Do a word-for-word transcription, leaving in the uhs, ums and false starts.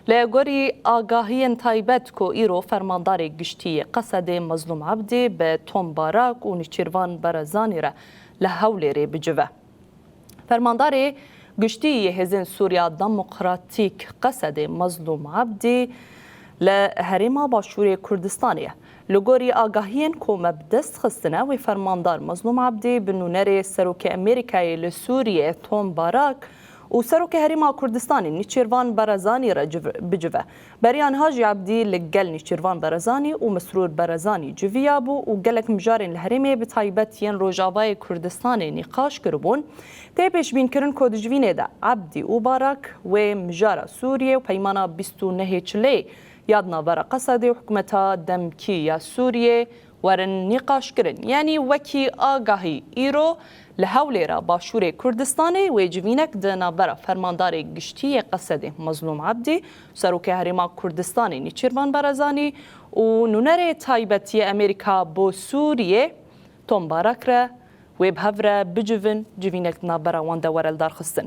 Li gorî agahiyên taybet ku îro fermandarê giştî yê Qesedê Mezlûm Ebdî bi Tom Barak û Nîçîrvan Barazanî re li Hewlêrê bicive. Fermandarê giştî yê Hêzên Sûriya Demokratîk Qesedê Mezlûm Ebdî li herêma Başûrê Kurdistanê ye. Li gorî agahiyên ku me bi dest xistine, wê fermandar Mezlûm Ebdî bi nûnerê Serokê Amerîkayê li Sûriyê Tom Barak û Serokê Herêma Kurdistanê Nîçîrvan Barazanî re civ-, bicive. Beriya niha jî Ebdî li gel Nîçîrvan Barazanî û Mesrûr Barazanî civiya bû û gelek mijarên li herêmê bi taybet yên Rojavayê Kurdistanê nîqaş kiribûn. Tê pêşbînkirin ku di civînê de Ebdî û Barak wê mijara Sûriyê û peymana bîst û nehê Çileyê ya di navbera Qesedê û hikûmeta demkî ya Sûriyê werin nîqaşkirin. Yanî wekî agahî îro li Hewlêra Başûrê Kurdistanê wê civînek di navbera fermandarê giştî yê Qesedê Mezlûm Ebdî, Serokê Herêma Kurdistanê Nîçîrvan Barazanî û nûnerê taybet yê Amerîka bo Sûriyê Tom Barak re wê bi hev re bicivin, civînek di navbera wan de were lidarxistin.